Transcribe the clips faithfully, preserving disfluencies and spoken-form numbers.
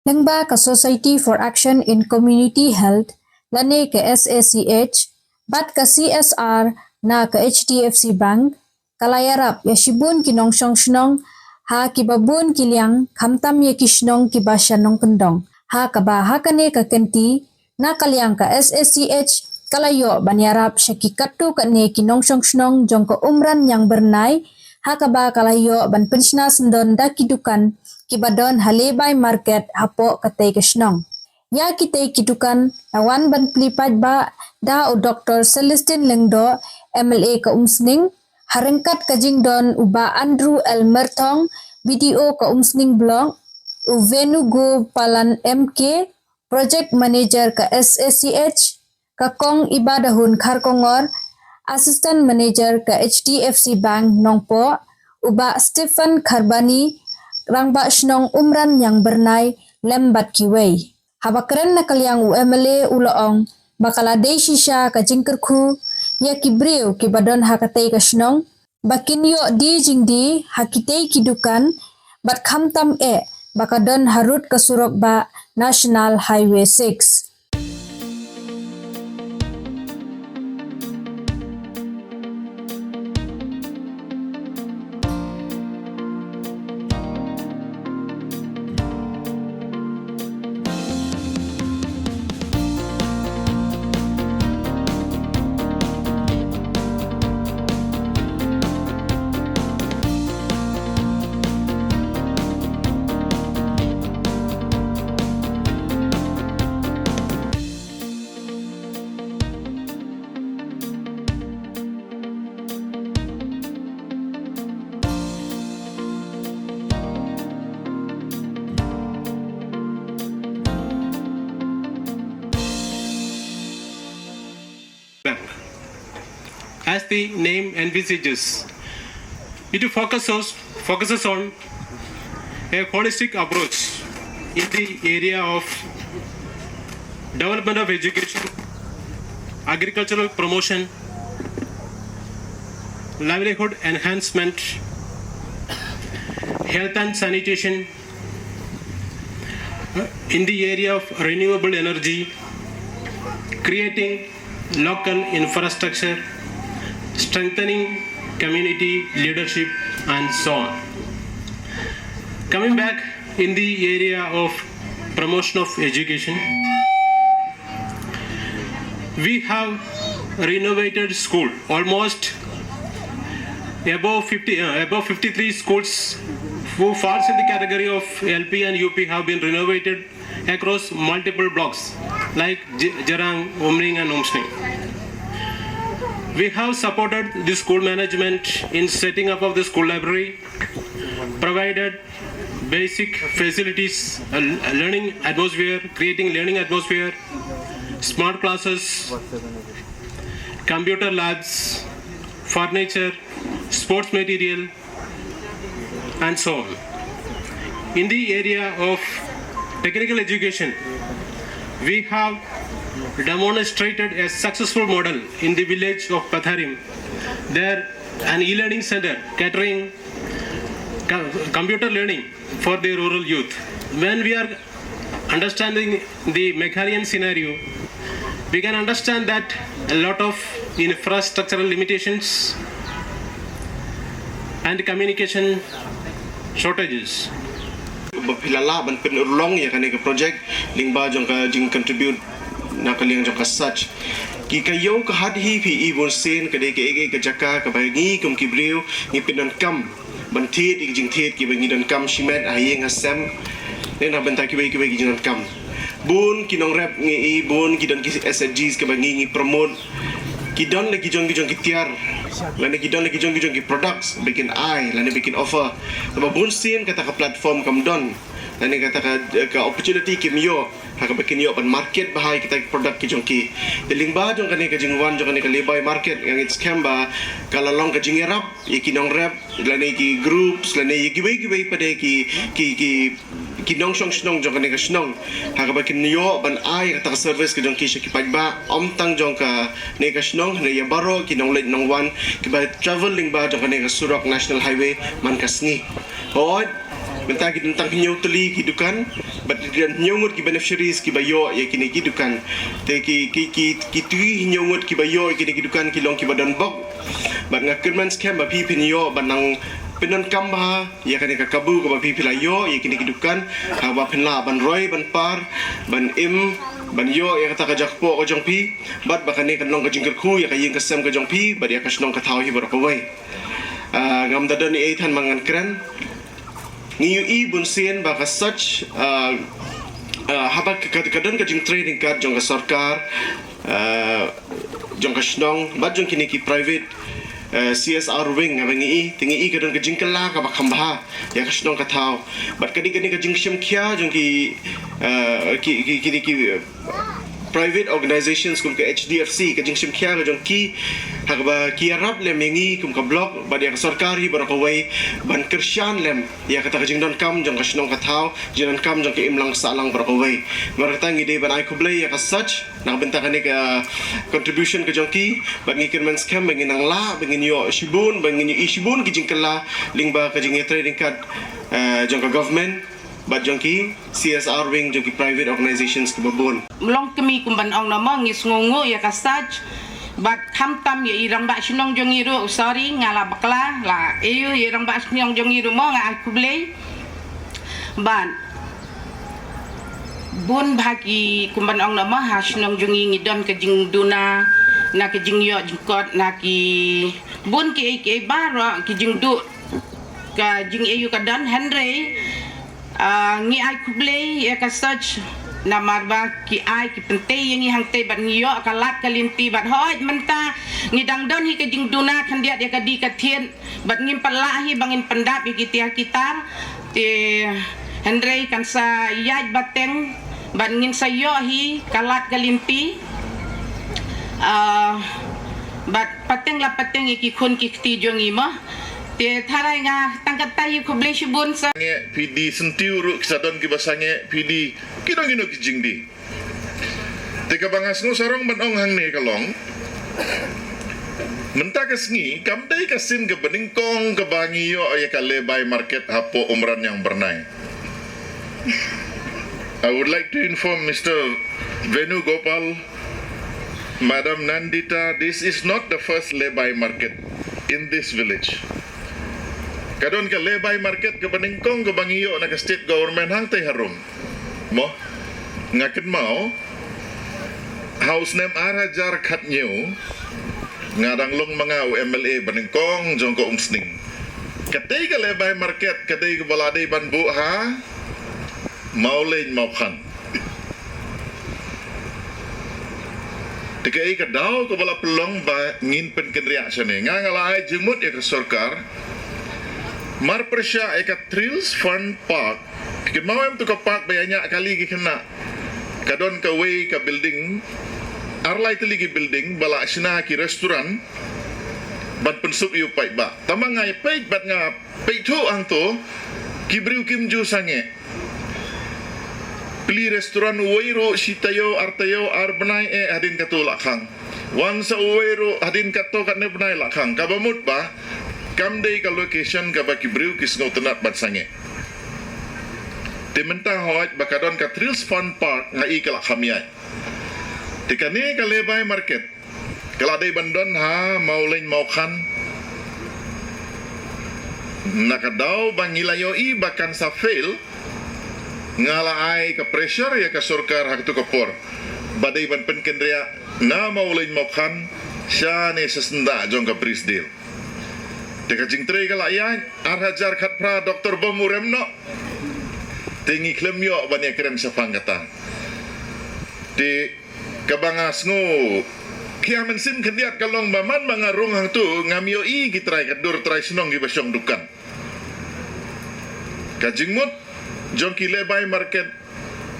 Lyngba ka Society for Action in Community Health, lane ka S A C H, bad ka C S R na ka H D F C Bank, ka la ïarap ïa shibun ki nongshong shnong ha kiba bun ki liang, khamtam ïa ki shnong kiba sha nongkyndong. Ha kaba ha kane ka kynti, na ka liang ka S A C H ka la ïoh ban ïarap sha ki katto katne ki nongshong shnong jong ka Umran Ñiangbyrnai, ha kaba ka la ïoh ban pynshna syndon da ki dukan kiba don ha Lebai Market hapoh katei ka shnong. Ïa kitei ki dukan la wan ban plie paidbah da u Doktor Celestine Lyngdoh, M L A ka Umsning, ha ryngkat ka jingdon u Bah Andrew L Myrthong, B D O ka Umsning Block, u Venugopalan M K, Project Manager ka S A C H, ka Kong Ibadahun Kharkongor, Assistant Manager ka H D F C Bank Nongpoh, u Bah Stephen Kharbani, Rangbah Shnong Umran Ñiangbyrnai, lem bad kiwei. Haba kren na ka liang u M L A u la ong ba ka la dei shisha ka jingkyrkhu ïa ki briew kiba don ha katei ka shnong ba kin ïoh die jingdie ha kitei ki dukan bad khamtam eh ba ka don harud ka surok bah National Highway six. As the name envisages, it focuses, focuses on a holistic approach in the area of development of education, agricultural promotion, livelihood enhancement, health and sanitation, in the area of renewable energy, creating local infrastructure, strengthening community leadership, and so on. Coming back in the area of promotion of education, we have renovated school. Almost above fifty, uh, above fifty-three schools who falls in the category of L P and U P have been renovated across multiple blocks like J- Jarang, Umning and Umsning. We have supported the school management in setting up of the school library, provided basic facilities, a learning atmosphere, creating learning atmosphere, smart classes, computer labs, furniture, sports material, and so on. In the area of technical education, we have demonstrated a successful model in the village of Patharim. There, an e-learning center catering co- computer learning for the rural youth. When we are understanding the Meghalayan scenario, we can understand that a lot of infrastructural limitations and communication shortages. Ba phi la lah ban pynurlong ïa kane ka project lyngba jong ka jing contribute na ka liang jong ka SACH. Ki ka ïew ka hat hi phi i bun sien ka dei ka ege ka jaka kaba ngi kum ki briew ngi pyndonkam ban thied ïa ki jingthied kiba ngi donkam shimet ha ïing ha sem. Ne na bynta kiwei kiwei ki jingdonkam. Bun ki nongrep ngi i bun ki don ki S H Gs kiba ngi ngi promote. Ki don la ki jong ki jong ki tiar. Lane ki don la ki jong ki jong ki products ba kin ai lane ba kin offer. Ba bun sien kata ka platform kam don. Lane kata ka, ka opportunity kim ïoh. Ha kaba kin ïoh ban market bha ïa kita ki product ki jong ki. Te lyngba jong kane ka jingwan jong kane ka Lebai Market nga ngeit skhem ba ka la long ka jingïarap ïa ki nongrep lane ki groups lane ïa kiwei kiwei pat de ki ki ki ki nongshong shnong jong kane ka shnong. Ha kaba kin ïoh ban ai kata ka service ka jong ki sha ki paidbah ym tang jong kane ka shnong ne ïa baroh ki nongleit nongwan kiba travel lyngba jong kane ka surok National Highway man ka sngi. Hooid, mynta ki don tang hynñiew tylli ki dukan. Bad ki don hynñiew ngut ki beneficiaries kiba ïoh ïa kine ki dukan. Te ki ki ki ki three hynñiew ngut kiba ïoh ïa kine ki dukan ki long kiba don bok. Bad nga kyrmen skhem ba phi phin ïoh ban nang pyndonkam bha ïa kane ka kabu kaba phi phi la ïoh ïa kine ki dukan. Haba phin lah ban roi ban par ban im ban ïoh ïa kata ka jaka kpoh ka jong phi. Bad ba kane kan long ka jingkyrkhu ïa ka ïing ka sem ka jong phi bad ïa ka shnong ka thaw hi baroh kawei. Ah, ngam da don ei than ma ngan kren. Ngi ïohi bun sien ba ka SACH, ah, ah, haba ka, ka, ka don ka jingtrei ryngkat jong ka sorkar, ah, jong ka shnong bad jong kine ki private, ah, C S R wing haba ngi i te ngi i ka don ka jingkylla kaba kham bha ïa ka shnong ka thaw. Bad ka dei kane ka jingshim khia jong ki, ah, ki, ki, kine ki, ah, private organizations kum ka H D F C, ka jingshim khia ka jong ki ha kaba ki ïarap lem ïa ngi kum ka block bad ïa ka sorkar hi baroh kawei ban kyrshan lem ïa kata ka jingdonkam jong ka shnong ka thaw, jingdonkam jong ka imlang sahlang baroh kawei. Namar kata ngi dei ban ai khublei ïa ka SACH na ka bynta kane ka contribution ka jong ki bad ngi kyrmen skhem ba ngin nang lah ba ngin ïoh shibun, ba ngin ïoh shibun ki jingkylla lyngba ka jingïatrei ryngkat, eh, jong ka government bad jong ki C S R wing jong ki private organizations kiba bun. Mlong kmie kum ban ong namar ngi sngewnguh ïa ka SACH bad khamtam ïa i rangbah shnong jong ngi ruh, sorry nga la bakla, la ïa i rangbah shnong jong ngi ruh mo nga ai khublei. Bad bun bha ki kum ban ong namar ha shnong jong ngi ngi don ka jingduna na ka jingïoh jingkot na ki bun ki ei ki ei baroh ki jingduh ka jingïoh ka don hynrei Ah, ngi ai khublei ïa ka SACH namar ba ki ai ki pyntei ïa ngi hangtei bad ngi ïoh ka lad ka lynti bad hooid mynta ngi dang don hi ka jingduna khyndiat ïa ka die ka thied bad ngim pat lah hi ba ngin pyndap ïa ki tiar ki tar te hynrei kan sa ïaid bateng bad ngin sa ïoh hi ka lad ka lynti. Ah, bad pateng la pateng ïa ki khun ki kti jong ngi mo. Te tharai nga tang katta ïa khublei shibun sa. Sangeh phi die, syntiew ruh ki sa don kiba sangeh phi die, ki don kino ki jingdie. Te kaba nga sngew sarong ban ong hangne ka long mynta ka sngi kam dei ka sien kaba nyngkong kaba ngi ïoh ïa ka Lebai Market hapoh Umraniang Byrnai. I would like to inform Mister Venugopal, Madam Nandita, this is not the first Lebai Market in this village. Ka don ka Lebai Market kaba nyngkong kaba ngi ïoh na ka state government hangtei harum. Mo, nga kynmaw ha u snem ar hajar khathynñiew nga dang long ma nga u M L A ba nyngkong jong ka Umsning. Katei ka Lebai Market ka dei kaba la dei ban buh ha Mawlein Mawkhan. Te kaei ka daw kaba la pynlong ba ngin pynkynriah shane? Nga nga la ai jingmut ïa ka sorkar. Mar pyrshah ïa ka Thrills Fun Park. Ki kynmaw em tu ka park ba ïa ñiah kali ki khynnah? Ka don kawei ka building, ar lai tylli ki building ba la shna ki restaurant ban pynsuk ïa u paidbah. Tangba nga ïa peit bad nga peit thuh hangto ki briew kim ju sangeh. Plie restaurant uwei ruh shi taïew ar taïew ar bnai eh hadien kato la khang. Wan sa uwei ruh hadien katto katne bnai la khang. Kaba mut ba kam dei ka location kaba ki briew ki sngewtynnat ban sangeh. Te mynta hooid ba ka don ka Thrills Fun Park nga i ka la kham ïaid. Te kane ka Lebai Market ka la dei ban don ha Mawlein Mawkhan. Na ka daw ba ngi la ïohi ba kan sa fail, nga la ai ka pressure ïa ka sorkar ha kato ka por ba dei ban pynkynriah na Mawlein Mawkhan shane sha syndah jong ka Bridgedale. Te ka jingtrei ka la ïaid, ar hajar khatphra doktor bym u rem noh. Te ngi khlem ïoh ban ïakren shaphang kata. Te kaba nga sngew khia mynsiem khyndiat ka long ba man ba nga rung hangto ngam ïohi ki trai ka dur trai shnong kiba shong dukan. Ka jingmut jong ki Lebai Market,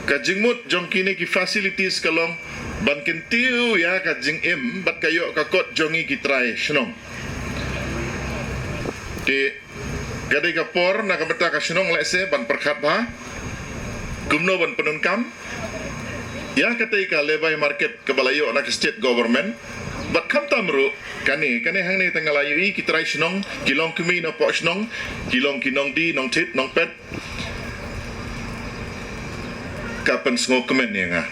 ka jingmut jong kine ki facilities ka long ban kyntiew ïa ka jingim bad ka ïoh ka kot jong ngi ki trai shnong. Te ka dei ka por na ka bynta ka shnong lehse ban pyrkhat bha kumno ban pyndonkam ïa katei ka Lebai Market kaba la ïoh na ka state government. Bad khamtam ruh kane, kane hangne tang nga la ïohi ki trai shnong, ki longkmie na poh shnong, ki long ki nongdie, nongthied, nongpet. ka pynsngewkmen ïa nga.